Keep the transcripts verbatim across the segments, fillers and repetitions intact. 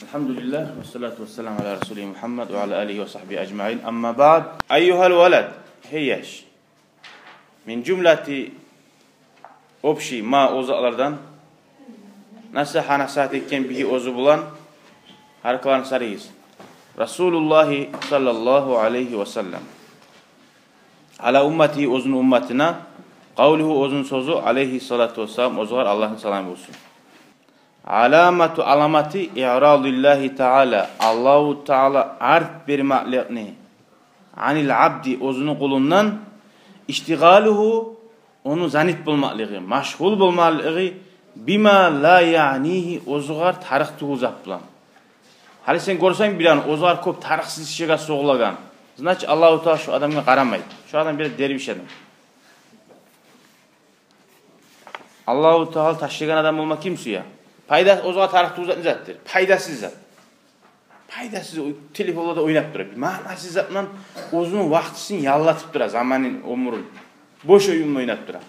الحمد لله والصلاة والسلام على رسوله محمد وعلى آله وصحبه أجمعين. أما بعد. أيها الولد, гьей яш. Мин жумлати, общий, ма, о затлардан, насагьа, насигьат этген, бигьи, оьзю булан, гьаракаларын сарыгъыз. Расулуллагьи саллаллагьу алайгьи ва саллам. Ала умматигьи, оьзюню умматына, къавлугьу, оьзюню сёзю, алайгьи салату ва салам, оьзюгъар Аллагьны саламы болсун. Аламату, аламаты, иърадиллагьи таала, Аллагьу Таала арт бермекликни, анил абди, оьзюню къулундан, иштигъалугьу, ону занят болмакълыгъы, машгъул болмакълыгъы, бима ла яънигьи, оьзюгъар тарыкъ тюгюл зат булан. Гьали сен гёрсенг биревню, оьзюгъар кёп тарыкъсыз ишге согъулагъан, значит, Аллагьу Таала шо адамгъа къарамай. Шо адам бир дервиш адам. Аллагьу Таала ташлагъан адам болма ким сюе? Пайда, оьзюгъар тарыкъ тюгюл зат не затдыр? Пайдасыз зат. Пайдасыз, о телефонларда ойнап тура. Бир маънасыз зат булан оьзюню вакътисин яллатып тура, заманын, оьмюрюн. Бош оюн ойнап тура.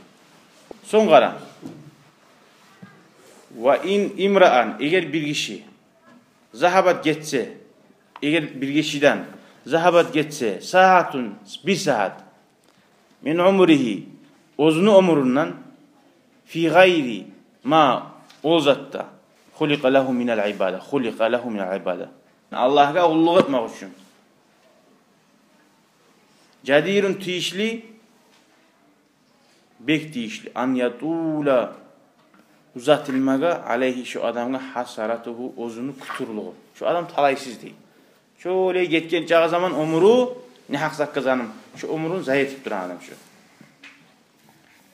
Сонг къара. Ва ин имраан, эгер бир гиши, загьабат, гетсе, эгер бир гишиден, загьабат, гетсе, сагьатун, бир сагьат, мин умригьи, оьзюню оьмюрюнден, фи гъайри ма, ол затда, хуликъа лагьу минал ибада, хуликъа лагьу минал ибада. Аллагьгъа къуллукъ этмек учун. Жадирун, тийишли, бек тийишли. Ан ятула, узатылмагъа, алайгьи, шо адамгъа, хасаратугьу, оьзюню кютюрлюгю. Шо адам талайсыз дей. Шолай гетген чакъы заман оьмюрю, негьакъ затгъа заным, шо оьмюрюн зая этип турагъан адам шо.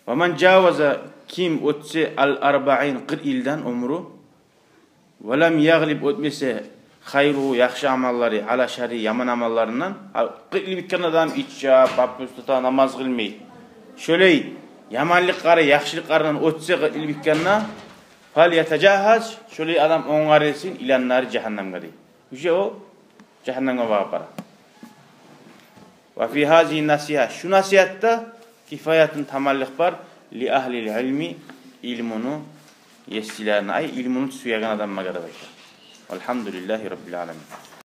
Ва ман жаваза, ким оьтсе, ал арбаин, къыркъ йылдан оьмюрю, ва лам ягълиб, оьтмесе, хайругьу, яхшы амаллары, ала шарри, яман амалларындан. Къыркъ йыл битгенде адам иче, папирос тута, намаз къылмай. Шолай яманлыкълары яхшылыкъларындан оьтсе къыркъ йыл битгенде, фал ятажагьгьаз, шолай адам онгарылсын, илан нари, жагьаннамгъа дей. Уже о жагьаннамгъа багъып бара. Ва фи гьазигьи насигьа, шу насигьатда, кифаятун, тамамлыкъ бар, ли агьлил илми, илмуну есилерине, ай, илмуну сюеген адамлагъа деп айта. Валгьамдулиллагьи раббил аламин.